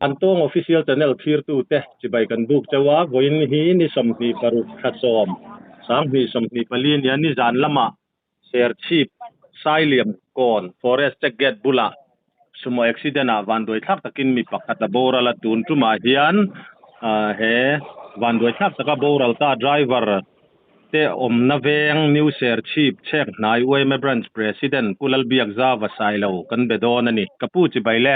An tawng official channel thlirtute chibai kan buk chauh a, vawiin hi ni 26 thla 10, 2024 nia nizan lamah Serchhip, Sailiam Kawn, Forest Check Gate bulah sumo accident ah vanduaithlak takin mi pakhat a boral a, tun tumah hian he vanduaithlak taka boral ta driver te awmna veng New Serchhip chhek hnai yma Branch President Pu Lalbiakzava Sailo kan be dawn a ni. Ka pu chibai le.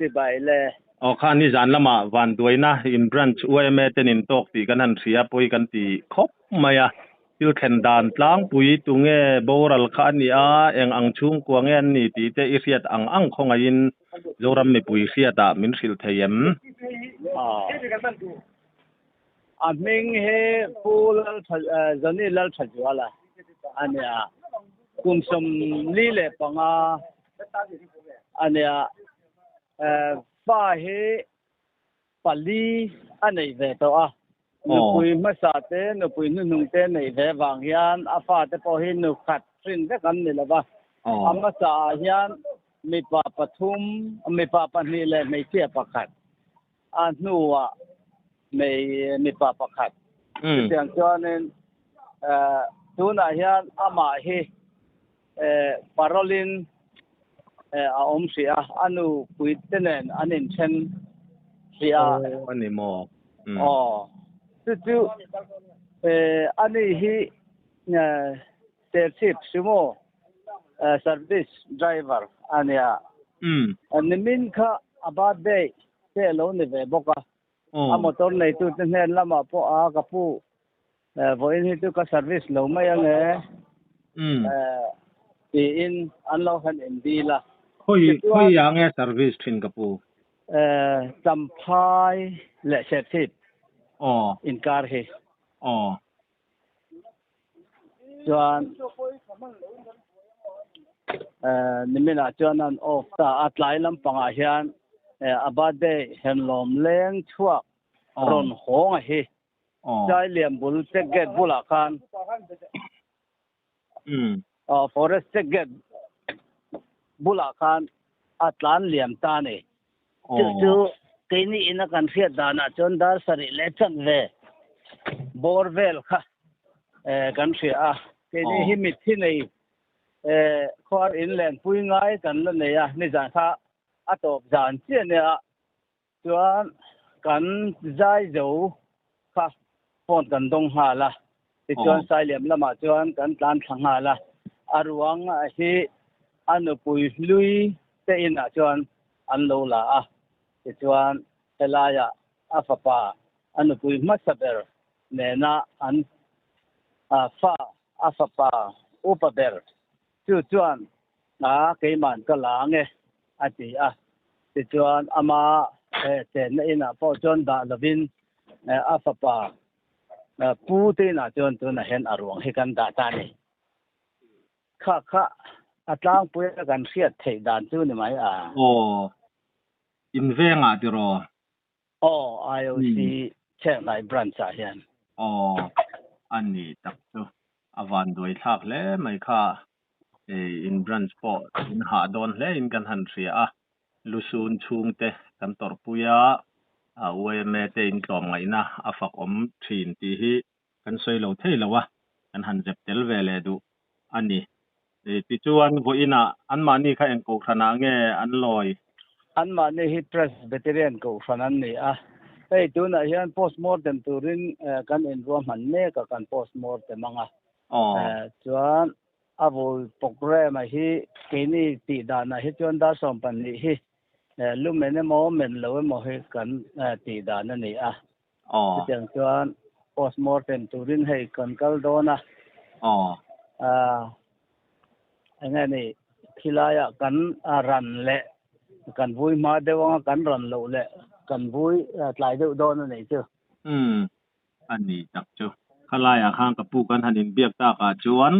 Chibai le. Aw kha nizan lamah vanduaina in Branch yma ten in tawk tih kan han hria pawi kan ti khawp mai a. Thil thlen dan tlangpui tunge boral kha a ni a, eng ang chhungkua nge an ni tih te i hriat ang ang khawngaihin Zoram mipui hriatah min hrilh thei em? A hming hi Pu Laltha Johnny Lalthazuala a nia. Kum 45 a nia. Fa hi pali a nei ve tawh a. Nupui hmasa te, nupui hnuhnung te nei ve vang hian a fate pawh hi nu khat hrin vek an ni lo va. A hmasa ah hian mipa pathum, mipa pahnih leh hmeichhia pakhat. A hnuah mipa pakhat. Chutiang chuanin tunah hian amah hi parole-in a awm hrih a, a nu puite nen an inthen hrih a. Aw, a ni maw? Aw, chu chu ani hi Serchhip Sumo service driver a nia. Nimin kha a birthday te a lo ni ve bawk a, a motor neitute hnen lamah pawh a ka pu vawiin hi chu ka service lo mai ange tiin an lo han indil a. Khawi khawi ah nge service thin ka pu? Champhai leh Serchhip inkar hi. Chuan niminah chuan an off ta a, tlai lampangah hian a birthday henlawm leng chhuak rawn hawng a hi Chailiam bul check gate bulah khan forest check gate bulah khan a tlan liam ta a ni. Chu chu keini ina kan hriat danah chuan dar sarih leh chanve bawr vel kha kan hria a. Keini hi mitthi nei khuar in lenpui ngai kan la nei a, nizan kha a tawp zan chiah nia chuan kan zai zo kha phone kan dawng nghal a, tichuan Sailiam lamah chuan kan tlan thla nghal a, a ruang hi a nupui hlui te inah chuan an lo la a, tichuan helaiah a fapa a nupui hmasa ber nena an fa a fapa upa ber chu chuan a keiman ka la ang e a ti a, tichuan ama chenna inah pawh chuan dah lovin a fapa pu te inah chuan tunah hian a ruang hi kan dah ta a ni. Kha kha a tlangpui a kan hriat theih dan chu ni mai a. Aw, in vengah tiraw? Aw, IOC Chennai branch ah hian. Aw, a ni tak chu. A vanduai thlak hle mai kha. In branch pawh in hah dawn hle in kan han hria a, lusun chhungte kan tawrhpui a, yma te in tlawmngaihna a fak awm thin tih hi kan sawi lo thei lo a, kan han zep tel ve leh duh a ni. Tichuan vawiinah anmahni kha eng kohhranah nge an lawi? Anmahni hi Presbyterian kohhran an ni a, hei tunah hian postmortem turin kan inruahman mek a, kan postmortem ang a. Chuan a vui programme hi keini tih danah hi chuan dar 12 hi lumen emaw men lo emaw hi kan tih dan a ni a. Chutiang chuan postmortem turin hei kan kal dawn a. Enge ni khilaiah kan ran leh kan vui hma deuh anga kan ran loh leh kan vui tlai deuh dawn a nih chu. A ni tak chu. Khalaiah khan ka pu kan han inbiak takah chuan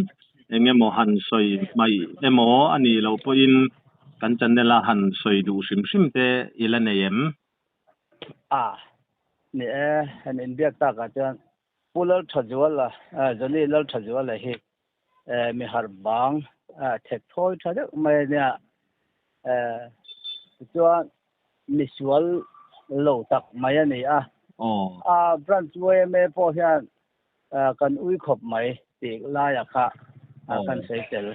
eng emaw han sawi hmaih emaw a nih loh pawhin kan channel a han sawi duh hrim hrim te i la nei em? A ni e, han inbiak takah chuan Pu Lalthazuala, Johnny Lalthazuala hi mi harh bang thek thawi tha deuh mai a nia. Tichuan. misual lo tak mai a ni a. A branch yma pawh hian kan ui khawp mai tih laia kha kan sawi tel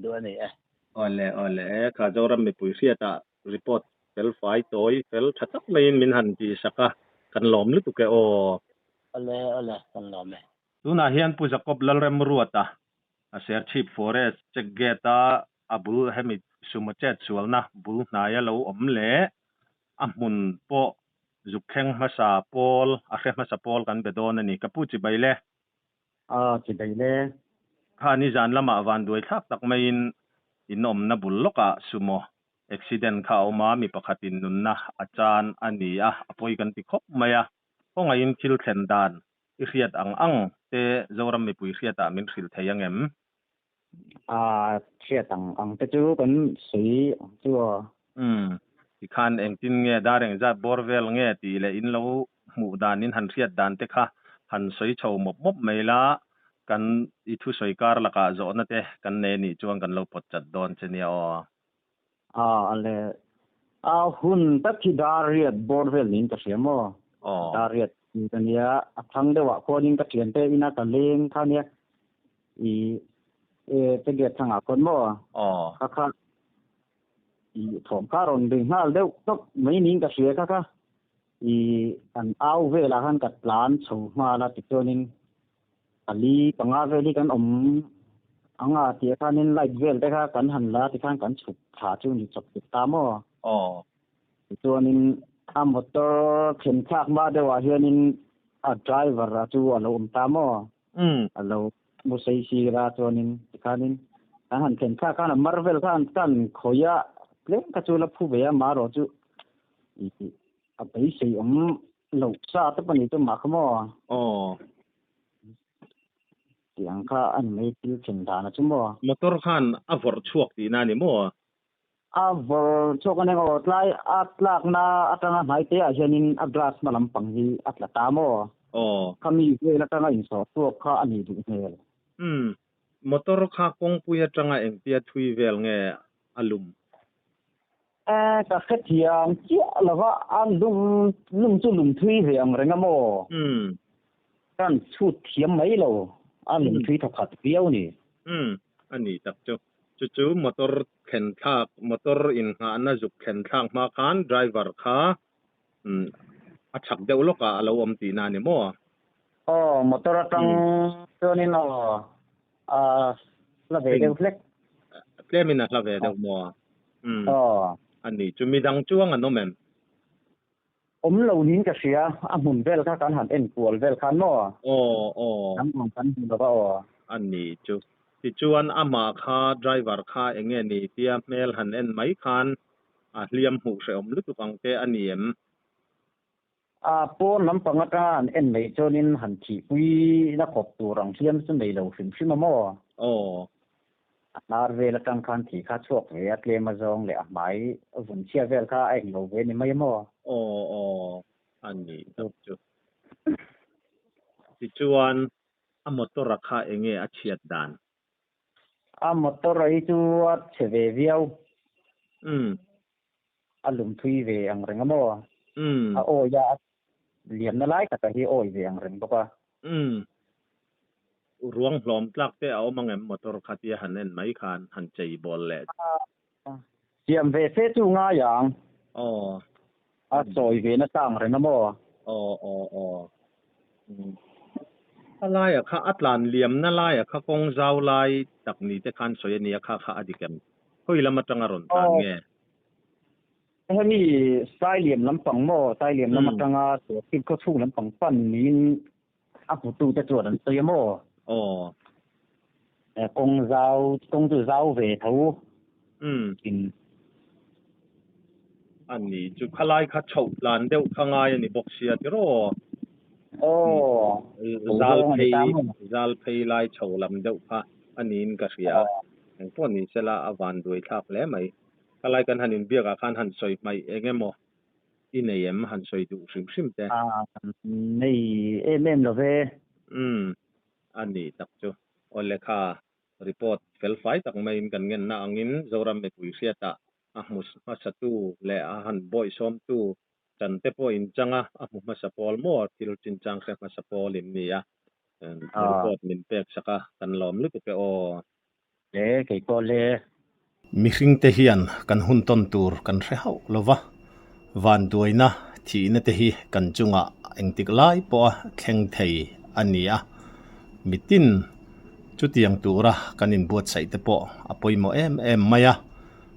duh a ni e. Awle awle e, kha Zoram mipui hriatah report fel fai tawi fel tha tak maiin min han tih sak a, kan lawm lutuk e aw. Awle awle, kan lawm e. Tunah hian Pu Jacob Lalremruata a Serchhip Forest check gate a a bul hemi sumo chet sualna bul hnaia lo awm leh a hmun pawh zuk thleng hmasa pawl a hre hmasa pawl kan be dawn a ni. Ka pu chibai le. A chibai le. Kha nizan lamah vanduai thlak tak maiin in awmna bul lawkah sumo accident kha a awm a, mi pakhatin nunna a chan a ni a, a pawi kan ti khawp mai a. Khawngaihin thil thlen dan I hriat ang ang te Zoram mipui hriatah min hrilh thei ang em? A hriat ang ang te chu kan sawi ang chu aw. Umm, tikhan engtin nge dar engzat bawr vel nge tih leh in lo hmuh dan in han hriat dan te kha han sawi chho mawp mawp mai la, kan i thusawi kar lakah zawhna te kan nei anih chuan kan lo pawt chat dawn che nia aw. A ale a hun tak hi dar riat bawr vel niin ka hria maw? Dar riat ni ka nia, a thang deuhah khuanin ka thiante ina ka leng kha nia i e te gate thangah khawn maw? Kha kha i thawm kha rawn ri nghal deuh tawp mai niin ka hria kha kha i an au velah khan ka tlan chho nghal a tichuanin Pali panga vel hi kan awm ang a tih khanin light vel te kha kan han la tikhan kan chhuk thla chu ni chawp tuk ta maw? Aw. Tichuanin a motor thlen thlak hma deuhah hianin a driver a chu a lo awm ta maw? Umm. A lo mu sei sir a chuanin tikhanin kan han thlen thlak khan a mar vel khan kan khawih a tlem kha chu la phu ve a marawh chu a beisei awm Lo sa te pawh ni chu mah kha maw? Aw. Tih ang kha a ni mai thil thlen dan a chu maw? Motor khan a vawrh chhuak tihna a ni maw? A vawrh chhuak a ni maw? Tlai a tlakna atanga hnai te ah hianin a glass hma lampang hi a tla ta maw? Aw. Khami vel atanga insawh chhuak kha a nih duh hmel. Umm. Motor kha kawngpui atanga engtia thui vel nge a lum? E, ka hrethiam chiah lova, a lum lum chu lum thui ve ang reng a maw? Umm. Kan chhut thiam mai lo, a lum thui thaw khat viau ni. Umm, a ni tak chu. Chu chu motor thlen thlak, motor innghahna zuk thlen thlak hma khan driver kha umm a chhak deuh lawkah a lo awm tihna a ni maw? Aw, motor atang chuanin aw a hla ve deuh hlek. Tlemin a hla ve deuh maw? Umm. Aw. A ni chu midang chuang an awm em? Awm lo niin ka hria, a hmun vel kha kan han en kual vel khan maw? Aw, aw. Kan awm kan hmu lova aw. A ni chu. Tichuan amah kha driver kha eng nge ni tia hmel han en mai khan a hliam hmuh hrehawm lutuk ang te a ni em? A pawn lampang atanga han en mai chuanin han thihpui na khawp tur ang hliam chu nei lo hrim hrim a maw? Aw. A hnar vel atang khan thih kha chhuak ve a, tlem a zawng leh a hmai vun chhia vel kha a englo ve ni mai a maw? Aw aw, a nih tak chu. Tichuan a motor a kha enge a chhiat dan? A motor a hi chu a chhe ve viau. Umm. A lum thui ve ang reng a maw? Umm. A awi a, a liamna lai taka hi awi ve ang reng bawk a. Umm. Ruang hlawm tlak te a awm ang em motor kha tia han en mai khan han chei bawl leh. Siam ve se chu ngai ang. Aw. A sawi ve nasa ang reng a maw? Aw aw aw. Umm. A laia kha a tlan liamna laia kha kawng zau lai tak ni te khan sawi a nia kha kha a dik em? Khawi lam atanga rawn tlan nge? Hemi Sailiam lampang maw? Sailiam lam atanga Serchhip khaw chhung lampang pan niin a hmutute chuan an sawi a maw? Aw. Kawng zau, kawng chu zau ve tho. Umm. In. A ni chu khalai kha chhoh tlan deuh kha ngai a ni bawk sia tiraw? Aw. Zal phei, zal phei lai chho lam deuh kha a niin ka hria a. Engpawh ni sela a van duai thlak hle mai. Khalai kan han inbiakah khan han sawi hmaih eng emaw i nei em han sawi duh hrim hrim te? Nei em em lo ve. Umm, a ni tak chu. Aw lekha report fel fai tak maiin kan ngenna angin Zoram mipui hriatah. A hmu hmasatu leh a han bawihsawmtu chan te pawh in chang a, a hmu hmasa pawl maw thil chinchang hre hmasa pawl in ni a, report min pek sak a, kan lawm lutuk e aw. Le kei pawh le. Mihring te hian kan hun tawn tur kan hre hauh lo va, vanduaina thihna te hi kan chungah engtik lai pawha thleng thei a ni a, mitin chutiang tura kan inbuatsaih te pawh a pawimawh em em mai a.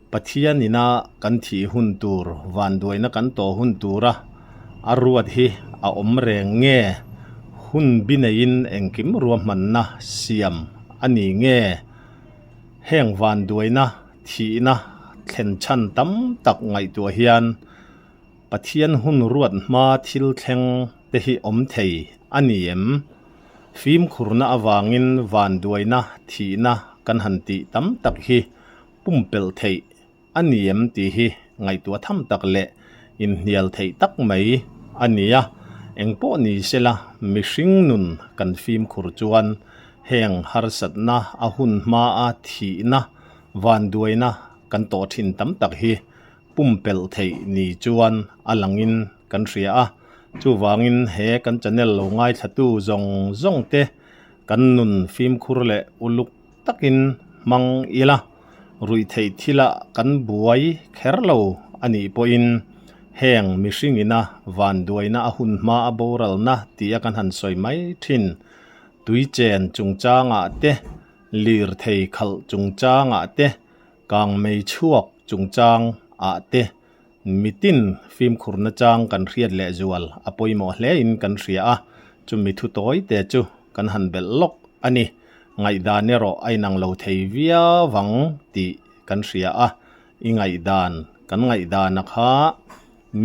Pathian ina kan thih hun tur, vanduaina kan tawh hun tura a ruat hi a awm reng nge? Hun bi neiin engkim ruahmanna siam a ni nge? Heng vanduaina thihna thlen chhan tam tak ngaihtuah hian Pathian hun ruat hma thil thleng te hi awm thei a ni em? Fimkhurna avangin vanduaina thihna kan han tih tam tak hi pumpelh theih a ni em tih hi ngaihtuah tham tak leh inhnial theih tak mai a ni a. Engpawh ni sela mihring nun kan fimkhur chuan heng harsatna a hun hmaa thihna vanduaina kan tawh thin tam tak hi pumpelh theih ni chuan a langin kan hria a. Chuvangin he kan channel lo ngaithlatu zawng zawng te kan nun fimkhur leh uluk takin hmang ila, ruihtheih thilah kan buai kher lo a nih pawhin heng mihring ina vanduaina a hun hma a boralna tia kan han sawi mai thin. Tuichen chungchangah te, lirthei khalh chungchangah te, kangmei chhuak chungchangah te mitin fimkhurna chang kan hriat leh zual a pawimawh hlein kan hria a, chumi thu tawi te chu kan han belh lawk a ni. Ngaihdan erawh a inang lo thei viau vang tih kan hria a, i ngaihdan kan ngaihdana kha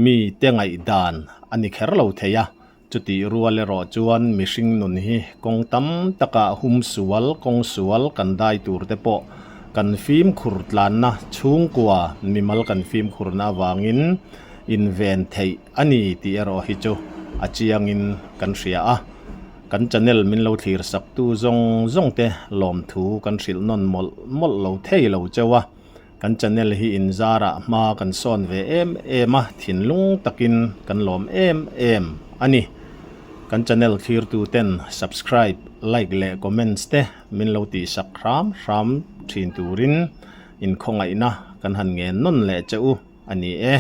mite ngaihdan a ni kher lo thei a, chutih rual erawh chuan mihring nun hi kawng tam takah hum sual kawng sual kan dai tur te pawh kan fimkhur tlanna chhungkua mimal kan fimkhurna avangin inven theih a ni tih erawh hi chu a chiangin kan hria a. Kan channel min lo thlir sak tu zawng zawng te lawmthu kan hrilh nawn mawlh mawlh lo thei lo cheu a, kan channel hi in zarah hma kan sawn ve em em a, thinlung takin kan lawm em em a ni. Kan channel thlir tu ten subscribe, like leh comments te min lo tih sak hram hram thin turin in khawngaihna kan han ngen nawn leh che u a ni e.